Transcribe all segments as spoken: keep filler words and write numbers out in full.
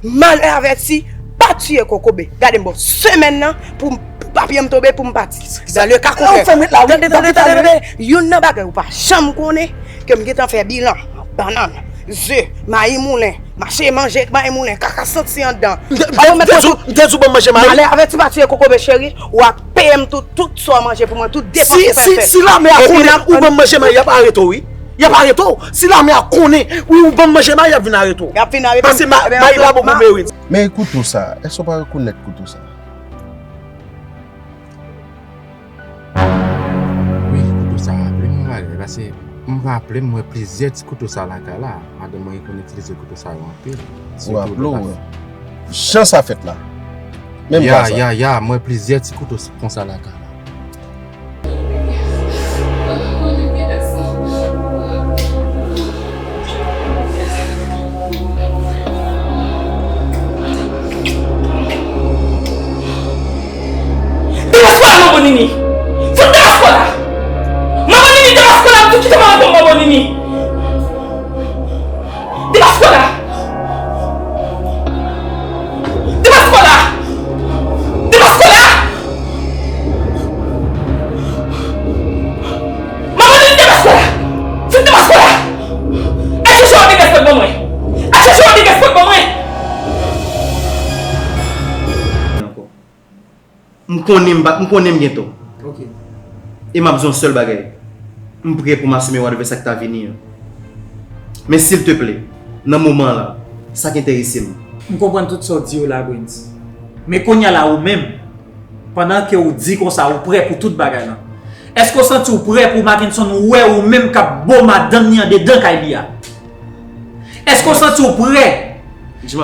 Malè avèti, pa tiye kokobe. Gade m bon semèn nan pou, pou papye m tonbe pou m pati. Dans le cas contraire. Tande, tande, tande, tande. Youn nan bagay ou pa janm konnen, ke m gentan fè bilan, bannann, ze, mayi moulen, mache manje mayi moulen, kaka santi anndan. M te di w ban m manje mayi. Malè avèti, pa tiye kokobe cheri, w ap peye m tout, tout sa w manje pou mwen, tout depans ou fè. Si lame a konnen ou ban m manje mayi, y ap arete w wi. Y ap arete w. Si lame a konnen, wi, ou ban m manje mayi, y ap vin arete w. Y ap vin arete m. Paske mayi pa bon pou Merit. Men kouto sa, èske w pa rekonèt kouto sa? Wi, kouto sa raple m yon bagay, paske m raple m wè plizyè ti kouto sa lakay la. Madanm mwen konn itilize kouto sa yo anpil. Ou raple w, jan sa fèt la. Menm bagay sa. Ya, ya, ya, m wè plizyè ti kouto konsa lakay la. Demaske la, manman Nini! Fout demaske la! Manman Nini, demaske la, m di w kite manman pou manman Nini! Demaske la! Demaske la! Demaske la! Manman Nini, demaske la! Fout demaske la! Al chèche yon degèspòt ban mwen! Al chèche yon degèspòt ban mwen! M konnen m pa, m konnen m gen tò. Ok. E m ap di yon sèl bagay. M prè pou m asime whatever sa k ta vini an. Men silteplè, nan moman an la, sa k enterese m. M konprann tout sa w di yo la, Brens. Men kounye a la, ou menm, pandan ke w di konsa, ou prè pou tout bagay lan, èske w santi w prè pou Mackenson wè ou menm k ap bo madanm ni andedan kay li a? Èske w santi w prè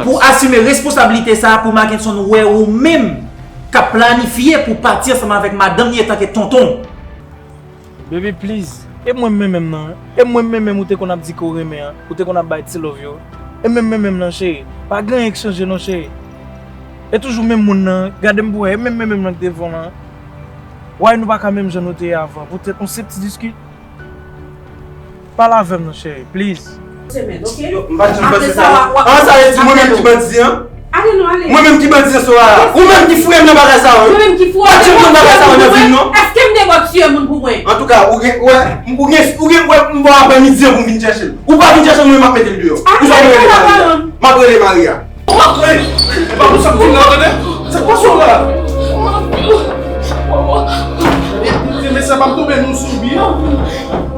pou asime responsablite sa a pou Mackenson wè ou menm k ap planifye pou pati ansanm avèk madanm li etanke tonton w? Baby, please. E mwen menm menm nan. E mwen menm menm ou te konn ap di ke w renmen an. Ou te konn ap bay ti love yo. E menm menm menm nan, cheri. Pa gen anyen k chanje non, cheri. E toujou menm moun nan. Gade m pou wè. E menm menm menm nan k devan w lan. Why nou pa ka menm jan nou te ye avan? Poutèt yon senp ti diskit. Pale avè m non, cheri, please. Semèn, ok? Yo, m pa t janm panse sa. Apre sa, w ap, w ap, ah, sa vle di mwen menm ki bandi an? Ale non, ale. Mwen menm ki bandi an, Soraya. Ou menm ki foure m nan bagay sa yo. Mwen menm ki foure w. Pa t janm gen bagay sa yo nan vi m non. Èske m te bò tiye moun pou mwen? Antouka, ou gen, wè, ou gen, ou gen, wè, m ba w aprè midi an pou m vin chèche l. Ou pa vin chèche l, mwen m ap mete l deyò. Ou sa w rele Maria? M ap rele Maria. Hey, e pa pou sa m vin la, tande? Sa k pase w la? Gade, mesye, pa m tonbe nou sou byen.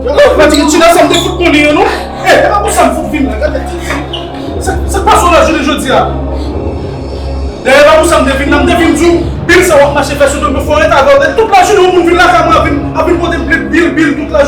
Yo, pa di ki ti la sa m te fout konnen an, non? Hey, e pa pou sa m fout vin la, gade ti. Sa, sa k pase w la jounen jodi a? Dayè, e pa pou sa m te vin la, m te vin di w, bil sa w ap mache fè sou do m yo, fò rete avè w, tout lajounen yon moun vin